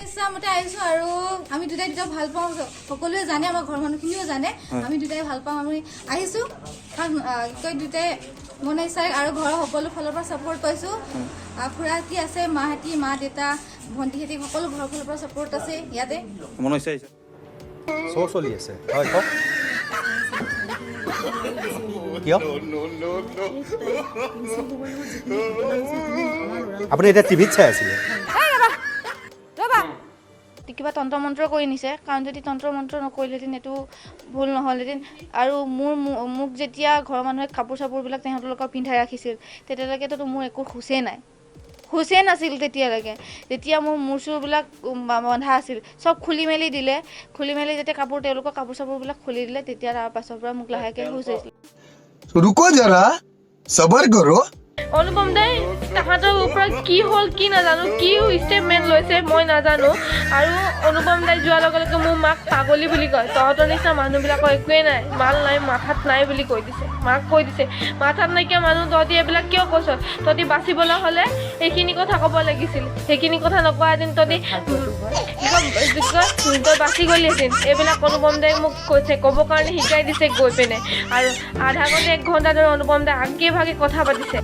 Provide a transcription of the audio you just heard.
ইচ্ছামতে আহিছোঁ আৰু আমি দুটাই দুটা ভাল পাওঁ। সকলোৱে জানে, আমাৰ ঘৰৰ মানুহখিনিও জানে আমি দুটাই ভাল পাওঁ। আমি আহিছোঁ কাৰণ কি কয়, দুটাই মনে ইচ্ছাৰে আৰু ঘৰৰ সকলো ফালৰ পৰা ছাপৰ্ট পাইছোঁ। খুৰাহঁতি আছে, মাহঁতি, মা দেউতা, ভণ্টিহঁতি, সকলো ঘৰৰ ফালৰ পৰা ছাপৰ্ট আছে ইয়াতে। মনৰ ইচ্ছা আহিছে। শ্ব' চলি আছে, হয়, কওক কিয়? আপুনি এতিয়া টিভিত চাই আছিলে। ৰ'বা, কিবা তন্ত্ৰ মন্ত্ৰ কৰি নিছে। কাৰণ যদি তন্ত্ৰ মন্ত্ৰ নকৰিলেহেঁতেন, এইটো ভুল নহ'লহেঁতেন। আৰু মোৰ মোক যেতিয়া ঘৰৰ মানুহে কাপোৰ চাপোৰবিলাক তেহেঁতৰ পিন্ধাই ৰাখিছিল, তেতিয়ালৈকেতো মোৰ একো হুঁচেই নাই, হুঁচেই নাছিল তেতিয়ালৈকে। যেতিয়া মোৰ মূৰ চুৰবিলাক বন্ধা আছিল, চব খুলি মেলি দিলে। খুলি মেলি যেতিয়া কাপোৰ, তেওঁলোকৰ কাপোৰ চাপোৰবিলাক খুলি দিলে, তেতিয়া তাৰ পাছৰ পৰা মোক লাহেকৈ হুঁচ হৈছিল। रुको जरा, सबर करो। অনুপম দাই তাহাঁতৰ ওপৰত কি হ'ল কি নাজানো, কি ষ্টেটমেণ্ট লৈছে মই নাজানো। আৰু অনুপম দাই যোৱাৰ লগে লগে মোৰ মাক পাগলী বুলি কয়, তহঁতৰ নিচিনা মানুহবিলাকৰ একোৱেই নাই, মাল নাই, মাথাত নাই বুলি কৈ দিছে। মাক কৈ দিছে, মাথাত নাইকিয়া মানুহ তহঁতি এইবিলাক কিয় কৈছ? তহঁতি বাচিবলৈ হ'লে এইখিনি কথা ক'ব লাগিছিল, সেইখিনি কথা নকোৱা হেঁতেন তহঁতি কি কয়, তই বাচি গ'লিহেঁতেন। এইবিলাক অনুপম দাই মোক কৈছে, ক'বৰ কাৰণে শিকাই দিছে গৈ পিনে। আৰু আধা ঘণ্টা এক ঘণ্টা ধৰি অনুপম দাই আগে ভাগে কথা পাতিছে।